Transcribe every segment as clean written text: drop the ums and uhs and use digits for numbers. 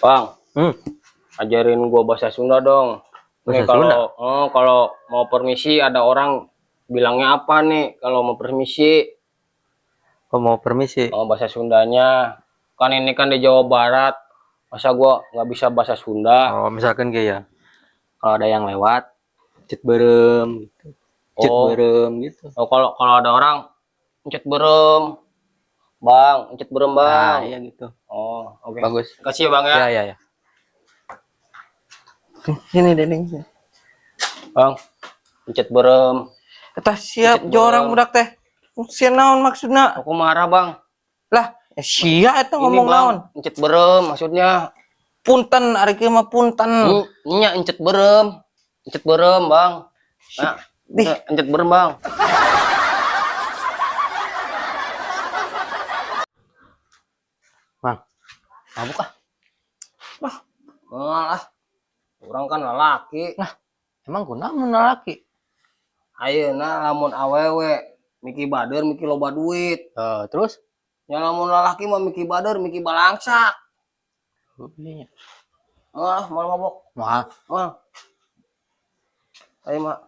Bang, ajarin gua bahasa Sunda dong. Bahasa Nih kalau Sunda? Kalau mau permisi ada orang bilangnya apa nih kalau mau permisi? Kalau mau permisi? Oh, bahasa Sundanya. Kan ini kan di Jawa Barat. Masa gua nggak bisa bahasa Sunda? Oh, misalkan kayak ya. Kalau ada yang lewat, cet berem gitu. Cet berem gitu. Oh, kalau ada orang cet berem. Bang, cet berem, Bang. Nah, iya gitu. Oh, oke. Bagus. Kasih ya, Bang ya. Iya, iya, iya. Sini, Deneng. Bang, cet berem. Eta siap Cet jorang berem. Budak teh. Sia naon maksudna? Aku marah, Bang. Lah, sia eta Ini, ngomong Bang, naon? Encet berem maksudnya. Punten, ari kieu mah punten. Nya encet berem. Encet berem, Bang. Nah, Dih. encet berem, Bang. Bang, mabuk ah. Lah, malah. Orang kan lalaki. Lah, emang kunaon lalaki? Ayeuna lamun awewe miki bader miki loba duit. Terus? Ya lamun lalaki mah miki bader miki balangsak. Oh, iya. Wah, mal mabok. Wah. Wah. Ayo, Mak.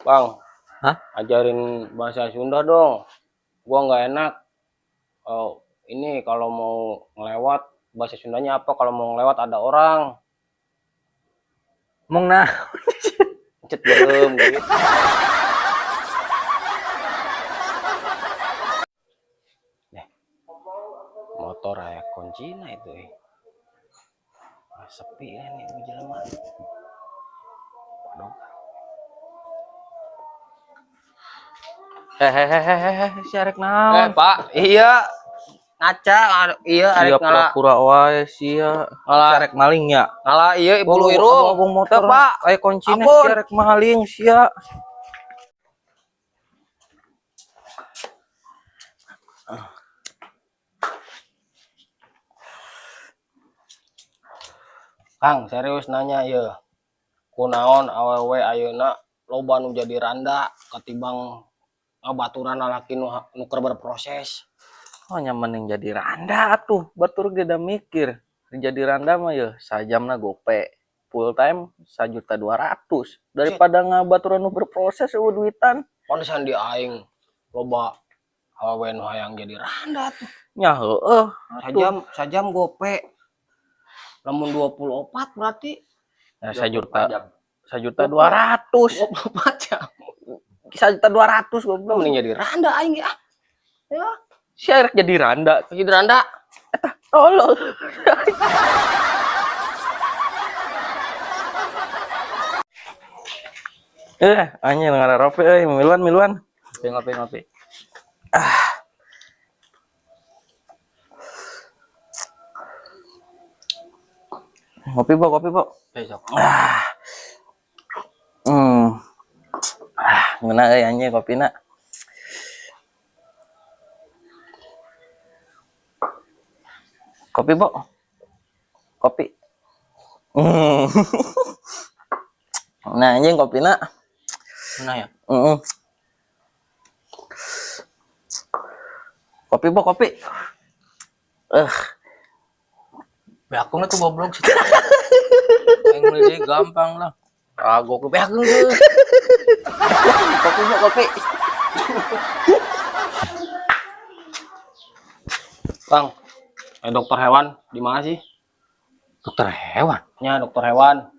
Bang. Hah? Ajarin bahasa Sunda dong. Gua nggak enak. Oh, ini kalau mau ngelewat bahasa Sundanya apa? Kalau mau ngelewat ada orang. Mong nah. Cet berem gitu. Nih. Motor aya kuncina itu. Ah, sepi kan nih jelema. Aduh. Hehehehehe, si arek naon? Pak, iya. Ngaca, iya, arek Sia ngala. pura-pura wae sia. Ngala. Si arek maling ya. Ngala iya bulu irung. Abang motor, Teu, Pak. Aya kuncina Ampun. si arek maling sia. Kang, serius nanya ieu. Kunaon awewe ayeuna loba nu jadi randa ketimbang ngabaturan lalaki nu keur berproses. Oh, nyaman yang jadi randa atuh. Batur ge da mikir. Jadi randa mah yeuh sajamna gope. Full time 1.200.000. Daripada ngabaturan nu berproses eueuh duitan. Pantesan di aing loba awewe nu hayang jadi randa tuh. Nya heueuh atuh. Sajam gope. Lamun 24 berarti Ya, 1.200.000. 24 jam. 1.200.000 goblok. Mending jadi randa aing ge ah. Ya. Si arek jadi randa. Jadi randa. Eta tolol. Anjing ngararope euy, miluan miluan. Ngopi ngopi ngopi. Ah. Ngopi, Bo, kopi, Bo. Besok. Ah. Ah, ngeuna euy anjing kopina. Kopi, Bo. Kopi. Nah, anjing kopina. Nah ya. Kopi, Bo, kopi. Beakung tuh goblok sih. Aing meuli deui gampang lah. Kagok beakung tuh. Kopi, Bo, kopi. Bang, dokter hewan di mana sih? Dokter hewan? Ya, dokter hewan.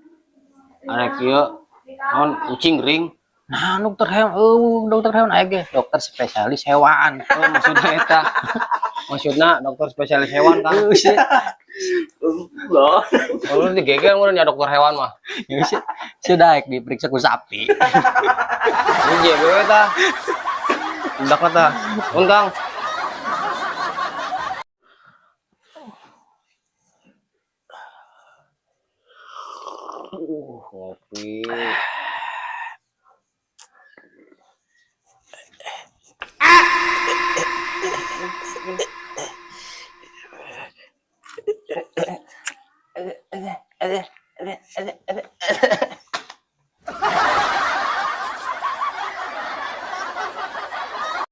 Arek ieu naon kucing ring. Nah, dokter hewan, oh, dokter hewan aya ge, dokter spesialis hewan. Oh, maksudnya eta. Maksudnya dokter spesialis hewan kan? Sih. Loh. Kalau digeger mun ya dokter hewan mah. Ya, sih. Sudah daek diperiksa ku sapi. Ini JBW ta. Udah ta. Untung. Ngopi.